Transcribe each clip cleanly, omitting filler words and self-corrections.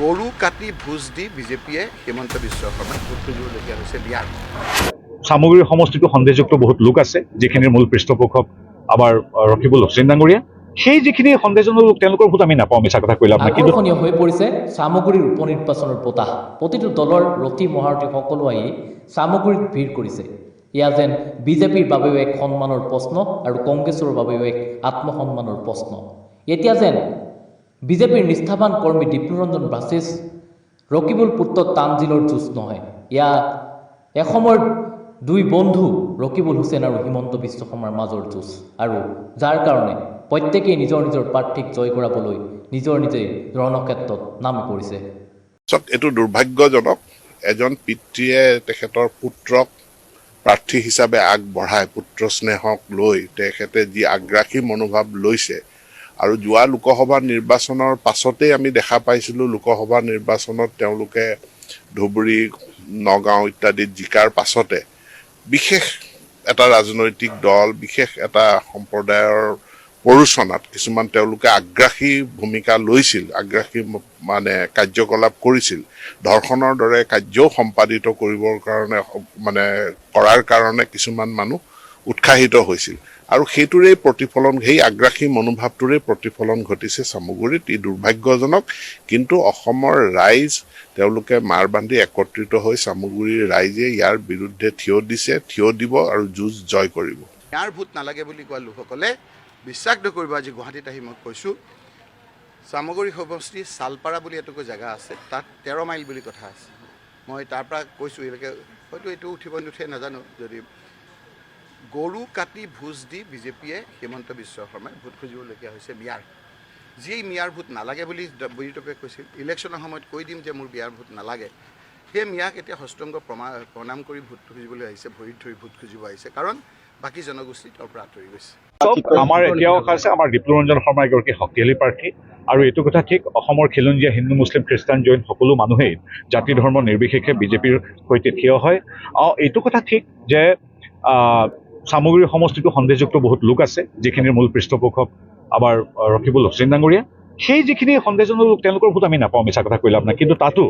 গৰু কাটি ভোজ দি বিজেপিয়ে হিমন্ত বিশ্ব শৰ্মাক ভোট খুজিবলগীয়া হৈছে মিয়াৰ। চামগুৰি সমষ্টিটো সন্দেহযুক্ত বহুত লোক আছে, যিখিনিৰ মূল পৃষ্ঠপোষক আমাৰ ৰকিবুল হুছেইন ডাঙৰীয়া। সেই যিখিনি সন্দেহজনক লোক, তেওঁলোকৰ ভোট আমি নাপাওঁ, মিছা কথা কৈ লাভ নাই। কিন্তু আকৰ্ষণীয় হৈ পৰিছে চামগুৰিৰ উপ নিৰ্বাচনৰ বতাহ। প্ৰতিটো দলৰ ৰথী মহাৰথী সকলো আহি চামগুৰিত ভিৰ কৰিছে। এয়া যেন বিজেপিৰ বাবেও এক সন্মানৰ প্ৰশ্ন আৰু কংগ্ৰেছৰ বাবেও এক আত্মসন্মানৰ প্ৰশ্ন। এতিয়া যেন বিজেপিৰ নিষ্ঠাবান কৰ্মী দীপ্লুৰঞ্জন ভাৰ্চেছ ৰকিবুল পুত্ৰ তানজিলৰ যুঁজ নহয়, এয়া এসময়ৰ দুই বন্ধু ৰকিবুল হুছেইন আৰু হিমন্ত বিশ্ব শৰ্মাৰ মাজৰ যুঁজ আৰু যাৰ কাৰণে প্ৰত্যেকেই নিজৰ নিজৰ প্ৰাৰ্থীক জয় কৰাবলৈ নিজৰ নিজেই ৰণক্ষেত্ৰত নামি পৰিছে। চাওক, এইটো দুৰ্ভাগ্যজনক। এজন পিতৃয়ে তেখেতৰ পুত্ৰক প্ৰাৰ্থী হিচাপে আগবঢ়াই পুত্ৰ স্নেহক লৈ তেখেতে যি আগ্ৰাসী মনোভাৱ লৈছে আৰু যোৱা লোকসভা নিৰ্বাচনৰ পাছতেই আমি দেখা পাইছিলোঁ, লোকসভা নিৰ্বাচনত তেওঁলোকে ধুবুৰী, নগাঁও ইত্যাদিত জিকাৰ পাছতে বিশেষ এটা ৰাজনৈতিক দল, বিশেষ এটা সম্প্ৰদায়ৰ প্ৰৰোচনাত কিছুমান তেওঁলোকে আগ্ৰাসী ভূমিকা লৈছিল, আগ্ৰাসী মানে কাৰ্যকলাপ কৰিছিল। ধৰ্ষণৰ দৰে কাৰ্যও সম্পাদিত কৰিবৰ কাৰণে, মানে কৰাৰ কাৰণে কিছুমান মানুহ উৎসাহিত হৈছিল আৰু সেইটোৰেই প্ৰতিফলন, সেই আগ্ৰাসী মনোভাৱটোৰেই প্ৰতিফলন ঘটিছে চামগুৰিত। ই দুৰ্ভাগ্যজনক। কিন্তু অসমৰ ৰাইজ তেওঁলোকে মাৰ বান্ধি একত্ৰিত হৈ চামগুৰিৰ ৰাইজে ইয়াৰ বিৰুদ্ধে থিয় দিছে, থিয় দিব আৰু যুঁজ জয় কৰিব। মিয়াৰ ভোট নালাগে বুলি কোৱা লোকসকলে বিশ্বাস নকৰিব, আজি গুৱাহাটীত আহি মই কৈছোঁ, চামগুৰি সমষ্টি চালপাৰা বুলি এটুকুৰ জেগা আছে, তাত 13 মাইল বুলি কথা আছে। মই তাৰ পৰা কৈছোঁ, এতিয়ালৈকে হয়তো এইটো উঠিব নুঠে নাজানো, যদি গৰু কাটি ভোজ দি বিজেপিয়ে হিমন্ত বিশ্ব শৰ্মাই ভোট খুজিবলগীয়া হৈছে মিয়াৰ। যিয়ে মিয়াৰ ভোট নালাগে বুলি বিৰোধীয়ে কৈছিল, ইলেকশ্যনৰ সময়ত কৈ দিম যে মোৰ মিয়াৰ ভোট নালাগে, সেই মিয়াক এতিয়া সাষ্টাংগ প্ৰণাম কৰি ভোট খুজিবলৈ আহিছে, ভৰিত ধৰি ভোট খুজিব আহিছে। কাৰণ বাকী জনগোষ্ঠী তেওঁৰ পৰা আঁতৰি গৈছে। চাওক, আমাৰ এতিয়াও আশা আছে। আমাৰ দীপ্লুৰঞ্জন শৰ্মা এগৰাকী শক্তিশালী প্ৰাৰ্থী আৰু এইটো কথা ঠিক, অসমৰ খিলঞ্জীয়া হিন্দু, মুছলিম, খ্ৰীষ্টান, জৈন সকলো মানুহেই জাতি ধৰ্ম নিৰ্বিশেষে বিজেপিৰ সৈতে থিয় হয়। আৰু এইটো কথা ঠিক যে চামগুৰি সমষ্টিটো সন্দেহযুক্ত বহুত লোক আছে, যিখিনিৰ মূল পৃষ্ঠপোষক আমাৰ ৰকিবুল হুছেইন ডাঙৰীয়া। সেই যিখিনি সন্দেহজনক লোক, তেওঁলোকৰ ভোট আমি নাপাওঁ, মিছা কথা কৈ লাভ নাই। কিন্তু তাতো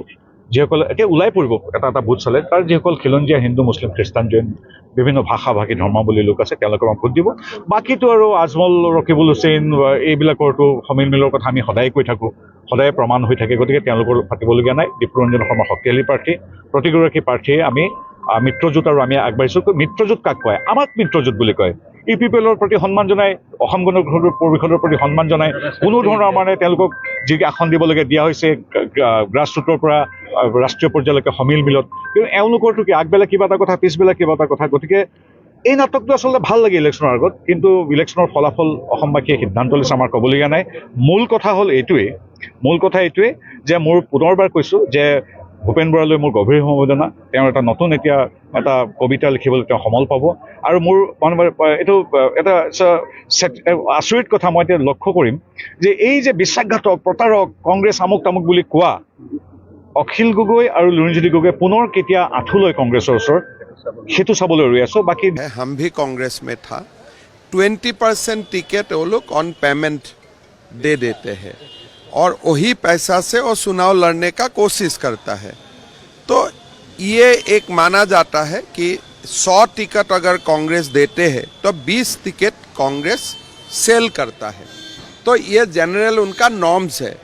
যিসকল এতিয়া ওলাই পৰিব এটা এটা ভোট চালে, তাৰ যিসকল খিলঞ্জীয়া হিন্দু, মুছলিম, খ্ৰীষ্টান, জৈন, বিভিন্ন ভাষা ভাষী ধৰ্মাৱলী লোক আছে, তেওঁলোকে আমাক ভোট দিব। বাকীটো আৰু আজমল, ৰকিবুল হুছেইন বা এইবিলাকৰতো সমিল মিলৰ কথা আমি সদায় কৈ থাকোঁ, সদায় প্ৰমাণ হৈ থাকে। গতিকে তেওঁলোকৰ পাতিবলগীয়া নাই। দীপ্লুৰঞ্জন শৰ্মা শক্তিশালী প্ৰাৰ্থী। প্ৰতিগৰাকী প্ৰাৰ্থীয়ে আমি মিত্ৰজোঁট আৰু আমি আগবাঢ়িছোঁ। মিত্ৰজোঁট কাক কয়? আমাক মিত্ৰজোঁট বুলি কয়। ইউ পি পি এলৰ প্ৰতি সন্মান জনাই, অসম গণ পৰিষদৰ প্ৰতি সন্মান জনাই, কোনো ধৰণৰ মানে তেওঁলোকক যি আসন দিবলগীয়া দিয়া হৈছে গ্ৰাছৰুটৰ পৰা ৰাষ্ট্ৰীয় পৰ্যায়লৈকে সমিল মিলত। কিন্তু এওঁলোকৰতো কি, আগবেলা কিবা এটা কথা, পিছবেলা কিবা এটা কথা। গতিকে এই নাটকটো আচলতে ভাল লাগে ইলেকশ্যনৰ আগত, কিন্তু ইলেকশ্যনৰ ফলাফল অসমবাসীয়ে সিদ্ধান্ত লৈছে, আমাৰ ক'বলগীয়া নাই। মূল কথা হ'ল এইটোৱেই, মূল কথা এইটোৱেই যে মোৰ পুনৰবাৰ কৈছোঁ যে ভূপেন বৰালৈ মোৰ গভীৰ সমবেদনা। তেওঁৰ এটা নতুন এতিয়া এটা কবিতা লিখিবলৈ তেওঁ সমল পাব। আৰু মোৰ মানে এইটো এটা আচৰিত কথা মই এতিয়া লক্ষ্য কৰিম যে এই যে বিশ্বাসঘাতক, প্ৰতাৰক, কংগ্ৰেছ আমুক তামুক বুলি কোৱা অখিল গগৈ আৰু লুৰিণজ্যোতি গগৈ পুনৰ কেতিয়া আঁঠু লয় কংগ্ৰেছৰ ওচৰত, সেইটো চাবলৈ ৰৈ আছোঁ। বাকী है, हम भी कांग्रेस में था। 20% टिकट वो लोग ऑन पेमेंट दे देते हैं और वही पैसा से वो चुनाव लड़ने का कोशिश करता है। तो ये एक माना जाता है कि 100 टिकट अगर कांग्रेस देते हैं तो 20 टिकट कांग्रेस सेल करता है। तो ये जनरल उनका नॉर्म्स है।